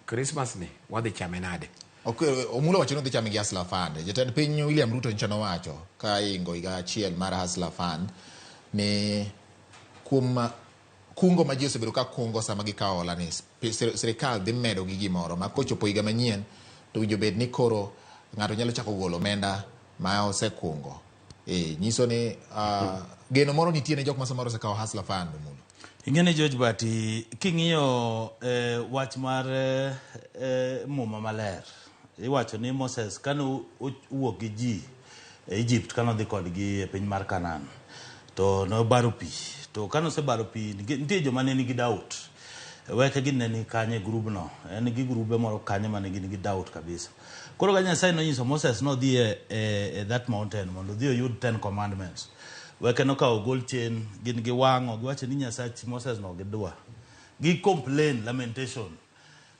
Christmas ni wadhi chame nade? Ok, Omulo wacho ni odhi chame gi Hustler Fund. Jatend piny William Ruto nyocha nowacho ka ingo higa achiel mar Hustler Fund ni kuom kungo ma ji osebedo ka kungo sama gikawo hola ni sirikal dhi medo gi gimoro ma kochopo higa manyien to winjo bed ni koro ng'ato nyalo chako golo omenda ma osekungo. E, nyiso ni geno moro nitie ne jok ma samoro osekawo Hustler Fund, Omulo. Ing'e ni George Bati, king'iyo wach mar muma maler, iwacho ni Moses kane owuok gi ji e Egypt, kane odhi kodgi e piny mar Canaan, to nobaro pi. To kane osebaro pi, nitie joma ne nigi doubt. Weke gi ne ni kanye e grubno. En gi grube moro kanyo mane gin gi doubt kabisa. Koro ka Nyasaye nonyiso Moses nodhi e that mountain mondo odhi oyud Ten Commandments. Weke nokawo gol chien, gin gi wang'o, giwacho ni Nyasach Moses no gidwa. Gi complain, lamentation.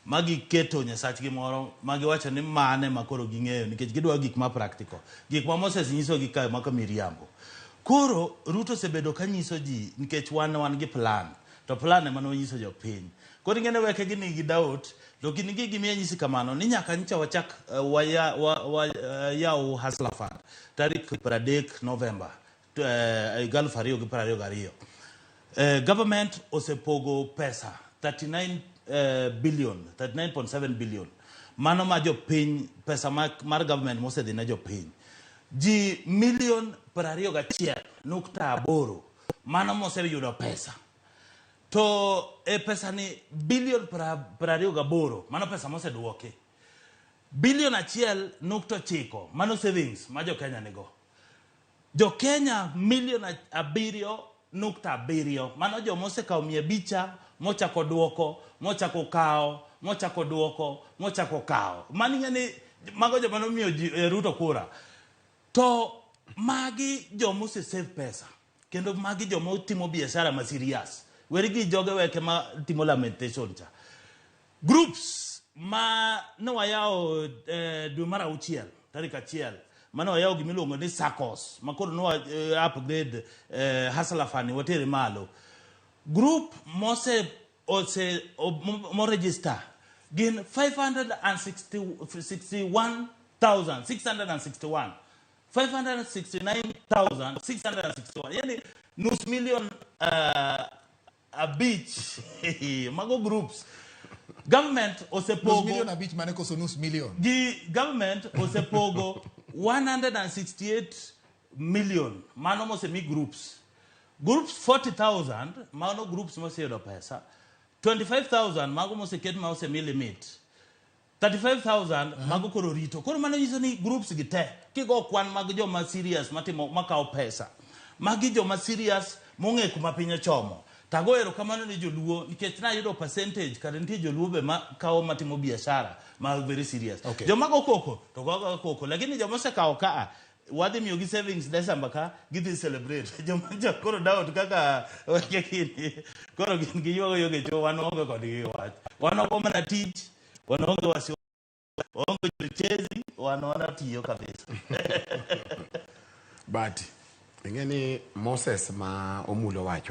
Ma giketo Nyasachgi moro, ma giwacho ni mane ma koro ging'eyo nikech gidwa gik ma practical. Gik ma Moses nyisogi kae maka miriambo. Koro Ruto osebedo ka nyiso ji nikech wan gi plan. To plan ema nonyiso jopiny. Koro ing'e ni weke gi nigi doubt, to gin gi gimiya nyisi kamano ni nyaka nyicha wachak waya, wa, wa, yaw Hustler Fund tarik 30 November 2022. Government osepogo pesa 39 billion, 39.7 billion. Mano ma jopiny, pesa mar government mosedhi ne jopiny. Ji milion 21.8 mano moseyudo pesa. To e pesa ni bilion 28 mano pesa moseduoki. Bilion 1.9 mano savings ma jo Kenya nigo. Jo Kenya milion 7.7 mano joma osekawo 500 mochako duoko, mochako kawo, mochako duoko, mochako kawo. Mano ing'e ni mago joma nomiyo ji Ruto kura. To magi joma ose save pesa. Kendo magi joma timo biashara ma serious. Weri gi joge weke ma timo lamentation cha. Groups ma ne wayawo dwe mar auchiel tarik 1 mane wayawo gimiluongo ni SACCOS ma koro ne wa upgrade Hustler Fund watere malo. Group mose ose mo register gin 561,661, 569,661, yani nus milion 5. Mago groups government Nus osepogo. milion 5 mane koso nus milion? Gi government osepogo 168 million mano mosemi groups. Groups 40,000 mano groups moseyudo pesa. 25,000 mago moseket ma osemi limit. 35,000 mago koro rito. Koro mano nyiso ni groups gi te kigo kwan mag joma serious matimo makawo pesa. Magi joma serious mong'e kuma piny ochomo. Tago erokamano ne joluo nikech nayudo percentage kare nitie joluo be ma kawo matimo biashara ma very serious. Joma go koko to go go koko, lakini joma osekawo kaa wadhi miyogi savings December ka gidhi celebrate. Joma jo koro doubt kaka weke gini koro gin giywago yoge cho wan onge kodgi wach. Wan ok mana tich, wan onge wasi, onge jochezi, wan wanatiyo kabisa. But ing'e ni Moses ma Omulo wacho